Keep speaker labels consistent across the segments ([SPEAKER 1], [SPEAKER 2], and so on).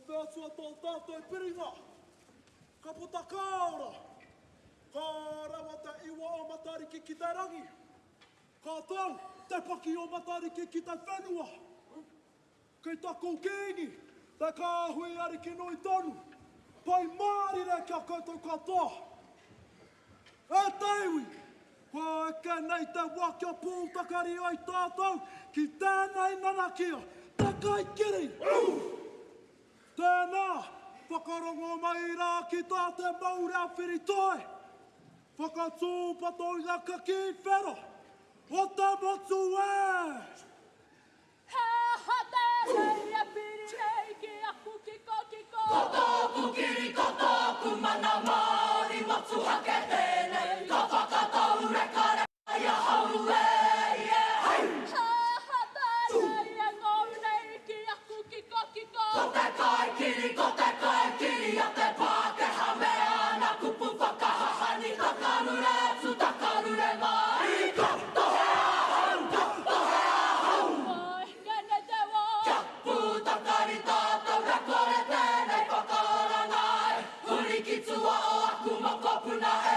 [SPEAKER 1] te Atua tō tātou piringa. Ka puta ka ora. Ka rewa te iwa o Matariki ki te rangi. Ka tau te paki o Matariki ki te whenua. Kei taku Kīngi, te kāhui ariki nui tonu, pai mārire ki a koutou katoa. E te iwi, kua eke nei te wā kia pūtakari ai tātou ki tēnei nanakia, te kaikiri! Tēnā, whakarongo mai rā ki tā te maurea whiritoi, whakatūpato i ngā kakī whero o te motu e!
[SPEAKER 2] He aha tēnei e piri nei ki aku kikokiko?
[SPEAKER 3] Ko tōku kiri, ko tōku mana Māori motuhake tēnei, ka whakataurekareka i ahau e, e, hei!
[SPEAKER 2] He aha tēnei e ngou nei ki aku kikokiko?
[SPEAKER 3] Ko te kaikiri, ko te kaikiri a te Pākehā me āna kupu whakahahani, takarure atu, takarure mai, ka tohe ahau, ka tohe ahau.
[SPEAKER 2] Kua eke nei te wā.
[SPEAKER 3] Kia pūtakari tātou, e kore tēnei whakaoranga e huri ki tua o aku mokopuna e,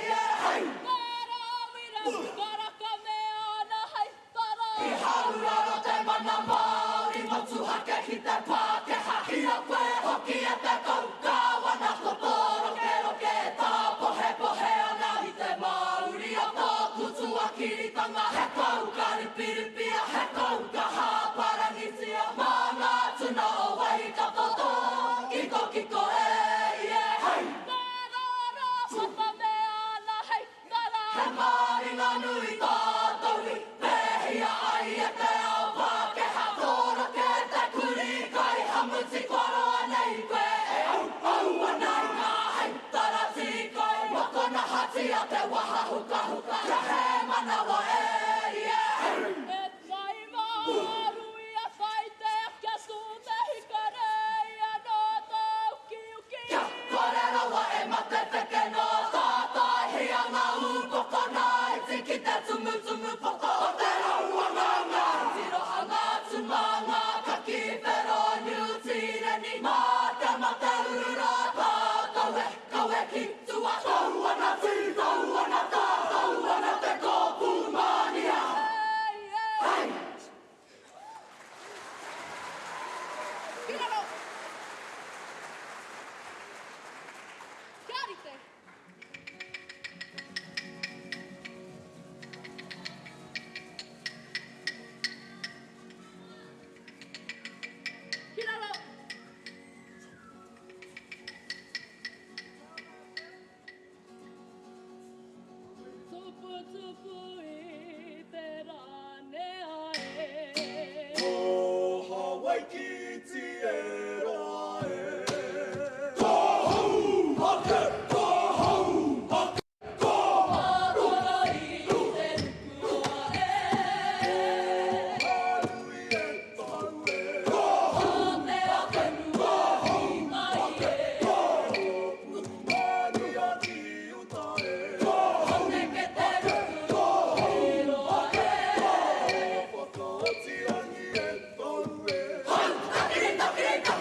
[SPEAKER 3] e, hei.
[SPEAKER 2] Ka rāwira, ka raka me āna hei tara.
[SPEAKER 3] I hauraro te mana Māori motuhake ki te Pākehā, ki a koe hoki e te kou kāwana ko tō rokeroke e tāpohepohe ana i te mauri o tōku tuakiritanga, he kou ka ripiripia, he kou ka hāparangitia, mā ngā tuna o Waikato tō kikokiko e, e, hei!
[SPEAKER 2] Ka rārā whata me āna hei tara.
[SPEAKER 3] He māringanui tātou i pēhia ai e te ao Pākehā Kōroke te kurī kai hamuti kua roa nei koe e auau ana i ngā hei tara tīkai Mokonahatia te waha hukahuka kia hēmanawa e e hei.
[SPEAKER 2] E whai māruia whai te kia tū te hikarei anō tō ukiuki.
[SPEAKER 3] Kia kore rawa e mate wheke nō tātaihia ngā ūpoko nā iti ki te tumutumu poto o te rauanganga. Tirohanga atu mā ngā kakī whero Niu Tīreni, mā te mate ururā tātou e kawe ki tua. Tau ana tī, tau ana tā, tau ana te kōpū mānia. Hei!
[SPEAKER 2] Ki raro! Kia rite! Ki raro! Tuputupu i te ranea e.
[SPEAKER 1] Ko Hawaiki ti e roa e. Ko hou ake, ko hou ake, ko.
[SPEAKER 2] Patara i te rukuroa e.
[SPEAKER 1] Ko Haanui e tau e. Ko
[SPEAKER 2] hou ake, ko hou ake,
[SPEAKER 1] ko. Pūmania ki uta e.
[SPEAKER 2] Neke te ruku e roa e.
[SPEAKER 1] Whakaotirangi e tau e.
[SPEAKER 3] Hau! Takiri, takiri, takiri!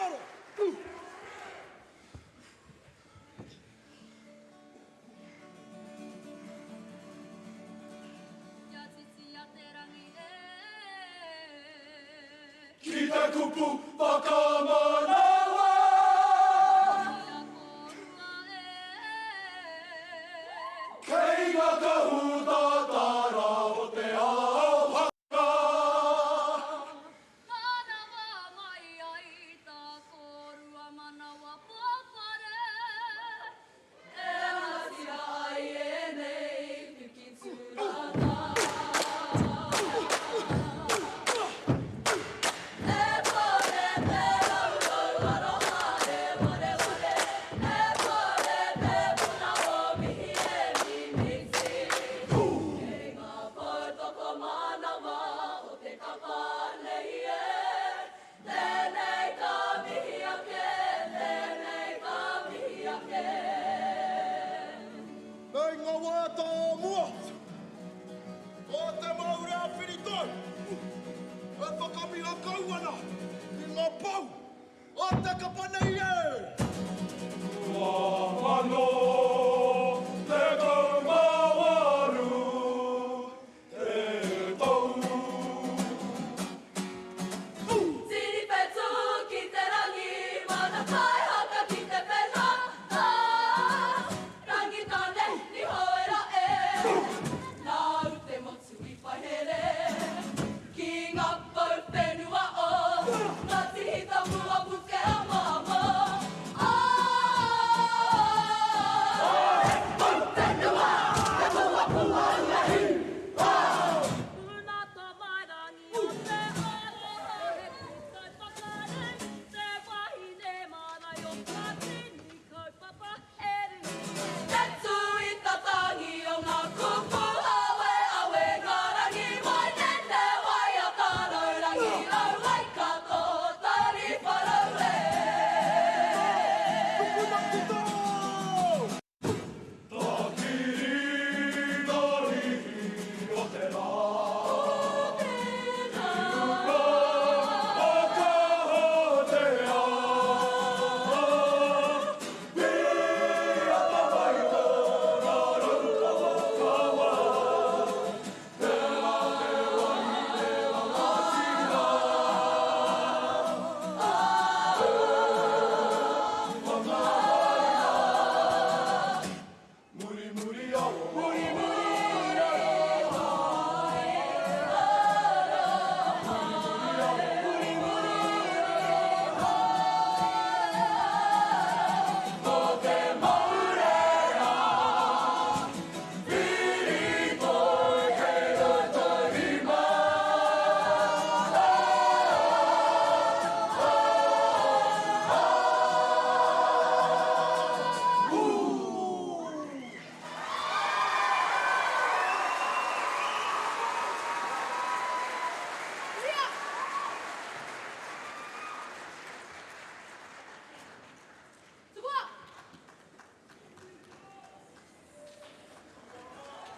[SPEAKER 1] raro!
[SPEAKER 2] Kia titia te rangi e.
[SPEAKER 1] Ki te kupu whakamanawa.
[SPEAKER 2] Ki a kōrua e.
[SPEAKER 1] Kei ngā kahu tātara o te ao haka.
[SPEAKER 2] Manawa mai ai tā kōrua manawa pōpare.
[SPEAKER 3] E rangatira ai ēnei piki tūranga. E kore te rourou aroha e wareware, e kore te puna o mihi e mimiti. Kei ngā pou tokomanawa o te kapa nei e, tēnei ka mihi ake, tēnei ka mihi ake.
[SPEAKER 1] Nei ngā waiata o mua, ko te maurea whiritoi e whakamiha kau ana i ngā pou o te kapa nei e! 2018 te tau.
[SPEAKER 3] Tini whetū ki te rangi, mana kai.